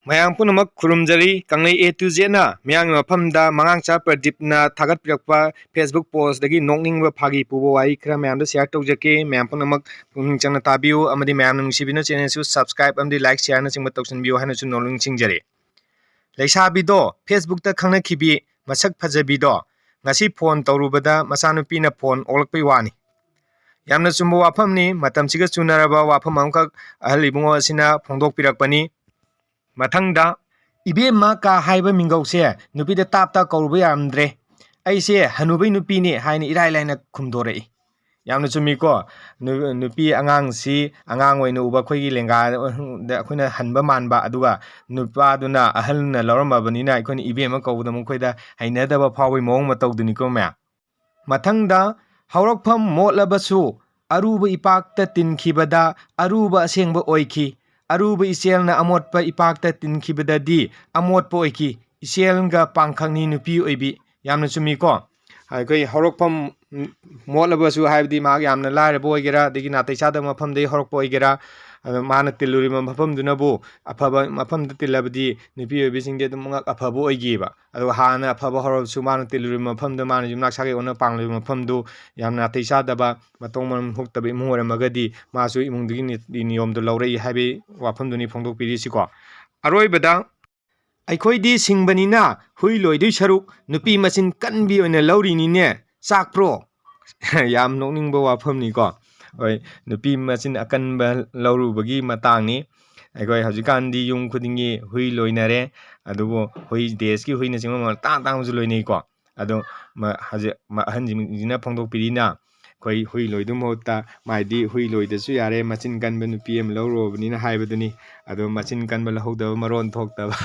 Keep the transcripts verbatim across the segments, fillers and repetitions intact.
ꯃꯌꯥꯝ ꯄꯨꯝꯅꯃꯛ ꯈꯨꯔꯨꯝꯖꯔꯤ꯫ ꯀꯪꯂꯩ A to Zꯅ ꯃꯤꯌꯥꯝꯒꯤ ꯃꯐꯝꯗ ꯃꯉꯥꯡꯆꯥ ꯄ꯭ꯔꯗꯤꯞꯅ ꯊꯥꯒꯠꯄꯤꯔꯛꯄ Facebook postꯇꯒꯤ ꯅꯣꯛꯅꯤꯡꯕ ꯐꯥꯒꯤ ꯄꯨꯕ ꯋꯥꯔꯤ ꯈꯔ ꯃꯌꯥꯝꯗ share ꯇꯧꯖꯒꯦ꯫ ꯃꯌꯥꯝ ꯄꯨꯝꯅꯃꯛ ꯄꯨꯛꯅꯤꯡ ꯆꯪꯅ ꯇꯥꯕꯤꯌꯨ ꯑꯃꯗꯤ ꯃꯌꯥꯝꯅ ꯅꯨꯡꯁꯤꯕꯤꯅ channelꯁꯨ subscribe ꯑꯃꯗꯤ like shareꯅꯆꯤꯡꯕ ꯇꯧꯁꯤꯟꯕꯤꯌꯨ ꯍꯥꯏꯅꯁꯨ ꯅꯣꯛꯅꯤꯡ ꯅꯤꯡꯁꯤꯡꯖꯔꯤ꯫ ꯂꯩꯁꯥꯕꯤꯗꯣ Facebookꯇ ꯈꯪꯅꯈꯤꯕꯤ ꯃꯁꯛ ꯐꯖꯕꯤꯗꯣ ꯉꯁꯤ phone ꯇꯧꯔꯨꯕꯗ ꯃꯆꯥꯅꯨꯄꯤꯅ phone ꯑꯣꯛꯂꯛꯄꯩ ꯋꯥꯅꯤ꯫ ꯌꯥꯝꯅ ꯆꯨꯝꯕ ꯋꯥꯐꯝꯅꯤ꯫ ꯃꯇꯝꯁꯤꯒ ꯆꯨꯅꯔꯕ ꯋꯥꯐꯝ ꯑꯃꯈꯛ ꯑꯍꯜ ꯏꯕꯨꯡꯉꯣ ꯑꯁꯤꯅ ꯐꯣꯡꯗꯣꯛꯄꯤꯔꯛꯄꯅꯤ꯫ ꯃꯊꯪꯗ, "ꯏꯕꯦꯝꯃ" ꯀ ꯍꯥꯏꯕ ꯃꯤꯡꯒꯧꯁꯦ ꯅꯨꯄꯤꯗ ꯇꯥꯞ ꯇꯥꯞ ꯀꯧꯔꯨꯕ ꯌꯥꯔꯝꯗ꯭ꯔꯦ꯫ "ꯑꯩꯁꯦ ꯍꯅꯨꯕꯩ ꯅꯨꯄꯤꯅꯤ" ꯍꯥꯏꯅ ꯏꯔꯥꯏ ꯂꯥꯏꯅ ꯈꯨꯝꯗꯣꯔꯛꯏ꯫ ꯌꯥꯝꯅ ꯆꯨꯝꯃꯤꯀꯣ꯫ ꯅꯨ-, ꯅꯨꯄꯤ ꯑꯉꯥꯡꯁꯤ ꯑꯉꯥꯡ ꯑꯣꯏꯅ ꯎꯕ, ꯑꯩꯈꯣꯏꯒꯤ ꯂꯦꯡꯒꯥꯗ ꯑꯩꯈꯣꯏꯅ ꯍꯟꯕ ꯃꯥꯟꯕ, ꯑꯗꯨꯒ ꯅꯨꯄꯥꯗꯨꯅ ꯑꯍꯜꯅ ꯂꯧꯔꯝꯃꯕꯅꯤꯅ ꯑꯩꯈꯣꯏꯅ ꯏꯕꯦꯝꯃ ꯀꯧꯕꯗ ꯃꯈꯣꯏꯗ ꯍꯩꯅꯗꯕ ꯐꯥꯎꯕꯒꯤ ꯃꯑꯣꯡ ꯃꯇꯧꯗꯨꯅꯤꯀꯣ ꯃꯌꯥꯝ꯫ ꯃꯊꯪꯗ, "ꯍꯧꯔꯛꯐꯝ ꯃꯣꯠꯂꯕꯁꯨ ꯑꯔꯨꯕ ꯏꯄꯥꯛꯇ ꯇꯤꯟꯈꯤꯕꯗ ꯑꯔꯨꯕ ꯑꯁꯦꯡꯕ ꯑꯣꯏꯈꯤ꯫ ꯑꯔꯨꯕ ꯏꯆꯦꯜꯅ ꯑꯃꯣꯠꯄ ꯏꯄꯥꯛꯇ ꯇꯤꯟꯈꯤꯕꯗꯗꯤ ꯑꯃꯣꯠꯄ ꯑꯣꯏꯈꯤ꯫ ꯏꯆꯦꯜꯒ ꯄꯥꯡꯈꯛꯅꯤ ꯅꯨꯄꯤ ꯑꯣꯏꯕꯤ"꯫ ꯌꯥꯝꯅ ꯆꯨꯝꯃꯤꯀꯣ꯫ ꯑꯩꯈꯣꯏ ꯍꯧꯔꯛꯐꯝ ꯃꯣꯠꯂꯕꯁꯨ, ꯍꯥꯏꯕꯗꯤ ꯃꯍꯥꯛ ꯌꯥꯝꯅ ꯂꯥꯏꯔꯕ ꯑꯣꯏꯒꯦꯔꯥ, ꯑꯗꯒꯤ ꯅꯥꯇꯩ ꯆꯥꯗꯕ ꯃꯐꯝꯗꯒꯤ ꯍꯧꯔꯛꯄ ꯑꯣꯏꯒꯦꯔꯥ, ꯑꯗꯣ ꯃꯥꯅ ꯇꯤꯜꯂꯨꯔꯤꯕ ꯃꯐꯝꯗꯨꯅꯕꯨ ꯑꯐꯕ ꯃꯐꯝꯗ ꯇꯤꯜꯂꯕꯗꯤ ꯅꯨꯄꯤ ꯑꯣꯏꯕꯤꯁꯤꯡꯗꯤ ꯑꯗꯨꯝꯃꯛ ꯑꯐꯕ ꯑꯣꯏꯈꯤꯕ꯫ ꯑꯗꯨꯒ ꯍꯥꯟꯅ ꯑꯐꯕ ꯍꯧꯔꯕꯁꯨ ꯃꯥꯅ ꯇꯤꯜꯂꯨꯔꯤꯕ ꯃꯐꯝꯗꯨ, ꯃꯥꯅ ꯌꯨꯝꯅꯥꯛ ꯁꯥꯒꯩ ꯑꯣꯟꯅ ꯄꯥꯡꯂꯤꯕ ꯃꯐꯝꯗꯨ ꯌꯥꯝꯅ ꯅꯥꯇꯩ ꯆꯥꯗꯕ, ꯃꯇꯧ ꯃꯔꯝ ꯍꯨꯛꯇꯕ ꯏꯃꯨꯡ ꯑꯣꯏꯔꯝꯃꯒꯗꯤ ꯃꯥꯁꯨ ꯏꯃꯨꯡꯗꯨꯒꯤ ꯅꯤꯇꯤ ꯅꯤꯌꯣꯝꯗꯨ ꯂꯧꯔꯛꯏ ꯍꯥꯏꯕꯒꯤ ꯋꯥꯐꯝꯗꯨꯅꯤ ꯐꯣꯡꯗꯣꯛꯄꯤꯔꯤꯁꯤꯀꯣ꯫ ꯑꯔꯣꯏꯕꯗ, "ꯑꯩꯈꯣꯏꯗꯤ ꯁꯤꯡꯕꯅꯤꯅ ꯍꯨꯏ ꯂꯣꯏꯗꯣꯏ ꯁꯔꯨꯛ ꯅꯨꯄꯤ ꯃꯆꯤꯟ ꯀꯟꯕꯤ ꯑꯣꯏꯅ ꯂꯧꯔꯤꯅꯤꯅꯦ, ꯆꯥꯛꯄ꯭ꯔꯣ?" ꯌꯥꯝ ꯅꯣꯛꯅꯤꯡꯕ ꯋꯥꯐꯝꯅꯤꯀꯣ꯫ ꯍꯣꯏ, ꯅꯨꯄꯤ ꯃꯆꯤꯟ ꯑꯀꯟꯕ ꯂꯧꯔꯨꯕꯒꯤ ꯃꯇꯥꯡꯅꯤ꯫ ꯑꯩꯈꯣꯏ ꯍꯧꯖꯤꯛꯀꯥꯟꯗꯤ ꯌꯨꯝ ꯈꯨꯗꯤꯡꯒꯤ ꯍꯨꯏ ꯂꯣꯏꯅꯔꯦ, ꯑꯗꯨꯕꯨ ꯍꯨꯏ, ꯗꯦꯁꯀꯤ ꯍꯨꯏꯅꯆꯤꯡꯕ ꯃꯃꯜ ꯇꯥꯡ ꯇꯥꯡꯕꯁꯨ ꯂꯣꯏꯅꯩꯀꯣ꯫ ꯑꯗꯣ ꯃ-, ꯍꯧꯖꯤꯛ ꯃ-, ꯑꯍꯟꯁꯤꯡꯁꯤꯅ ꯐꯣꯡꯗꯣꯛꯄꯤꯔꯤꯅ ꯑꯩꯈꯣꯏ ꯍꯨꯏ ꯂꯣꯏꯗꯨ ꯃꯍꯨꯠꯇ ꯃꯥꯏꯗꯤ ꯍꯨꯏ ꯂꯣꯏꯗꯁꯨ ꯌꯥꯔꯦ, ꯃꯆꯤꯟ ꯀꯟꯕ ꯅꯨꯄꯤ ꯑꯃ ꯂꯧꯔꯨꯔꯕꯅꯤꯅ ꯍꯥꯏꯕꯗꯨꯅꯤ꯫ ꯑꯗꯣ ꯃꯆꯤꯟ ꯀꯟꯕ ꯂꯧꯍꯧꯗꯕ, ꯃꯔꯣꯟ ꯊꯣꯛꯇꯕ,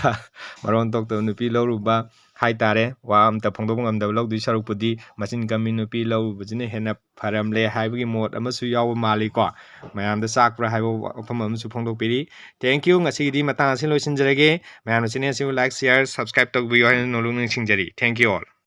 ꯃꯔꯣꯟ ꯊꯣꯛꯇꯕ ꯅꯨꯄꯤ ꯂꯧꯔꯨꯕ ꯍꯥꯏꯇꯥꯔꯦ꯫ ꯋꯥ ꯑꯝꯇ ꯐꯣꯡꯗꯣꯛꯄ ꯉꯝꯗꯕ ꯂꯧꯗꯣꯏ ꯁꯔꯨꯛꯄꯨꯗꯤ ꯃꯆꯤꯟ ꯀꯟꯕꯤ ꯅꯨꯄꯤ ꯂꯧꯔꯨꯕꯁꯤꯅ ꯍꯦꯟꯅ ꯐꯔꯝꯂꯦ ꯍꯥꯏꯕꯒꯤ ꯃꯣꯠ ꯑꯃꯁꯨ ꯌꯥꯎꯕ ꯃꯥꯜꯂꯤꯀꯣ꯫ ꯃꯌꯥꯝꯗ ꯆꯥꯛꯄ꯭ꯔꯥ ꯍꯥꯏꯕ ꯋꯥꯐꯝ ꯑꯃꯁꯨ ꯐꯣꯡꯗꯣꯛꯄꯤꯔꯤ꯫ Thank you꯫ ꯉꯁꯤꯒꯤꯗꯤ ꯃꯇꯥꯡ ꯑꯁꯤ ꯂꯣꯏꯁꯤꯟꯖꯔꯒꯦ꯫ ꯃꯌꯥꯝꯅ channel ꯑꯁꯤꯕꯨ like, share, subscribe ꯇꯧꯕꯤꯌꯨ ꯍꯥꯏꯅ ꯅꯣꯂꯨꯛ ꯅꯤꯡꯁꯤꯡꯖꯔꯤ꯫ Thank you all꯫